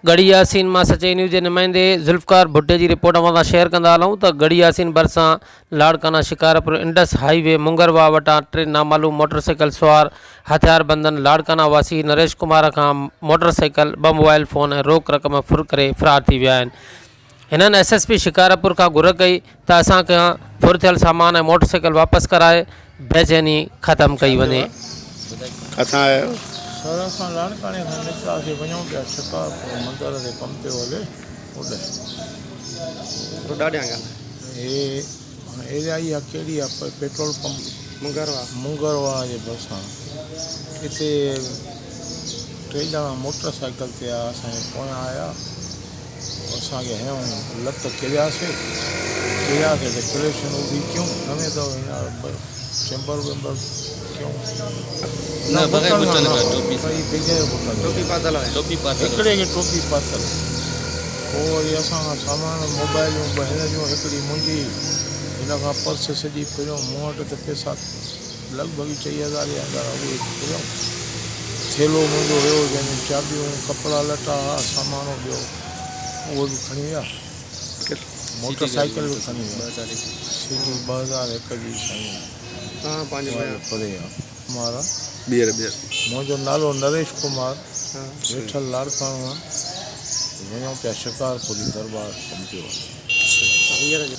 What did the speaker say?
ڳڙهي ياسين مان سچائي نيوز جي نمائندي ذوالفقار ڀٽي جي رپورٽ اوهان سان شيئر ڪندا هلون ته ڳڙهي ياسين ڀرسان Larkana Shikarpur Indus highway Mungar Wah وٽان ٽي نامعلوم موٽر سائيڪل سوار هٿياربندن لاڙڪانا واسي نريش ڪمار کان موٽر سائيڪل، ٻه موبائل فون ۽ روڪ رقم ڦر ڪري فرار ٿي ويا آهن. هنن ايس ايس پي شڪارپور کان گهر ڪئي ته اسان کان ڦر ٿيل سامان ۽ موٽر سائيڪل واپس ڪرائي بيچيني ختم ڪئي وڃي. ڪٿان آيا آهيو؟ سر اسان لاڙڪاڻي کان نڪتاسين وڃون پيا شڪارپور مندر تي ڪم پيو هلي اوڏهه. هي هاڻي ايريا اها ڪهڙي آ پيٽرول پمپ منگر واهه جي ڀرسان اتي ٽي ڄڻا موٽر سائيڪل تي آيا اسان جي پويان آيا پوء اسان کي هنيائون لت ڪرياسي ڪرياسي ته ڪليشن اڀي ڪيون نه ۾ ته هينئر چيمبر ويمبر ڪيون نه بغير بٽن نه ڀئي بغير بٽن ٽوپي پاتل هڪڙي کي ٽوپي پاتل پوء وري اسان کان سامان موبائلون به هن جون هڪڙي منهنجي هن کان پرس سڄي ڦريون مون وٽ ته پئسا لڳ ڀڳ چئي هزار جي اندر اهي به ڦريون ٿيلهو منهنجو هيو جنهن ۾ چاٻيون ڪپڙا لٽا ها سامان هو ٻيو اهو به کڻي ويا موٽر سائيڪل به کڻي ويا سي ٽي 2001 جي سائين اها به ڦري ويا. ڪمار منهنجو نالو نريش ڪمار ويٺل لاڙڪاڻو آ وڃون پيا شڪارپوري درٻار ڪم پيو هلي.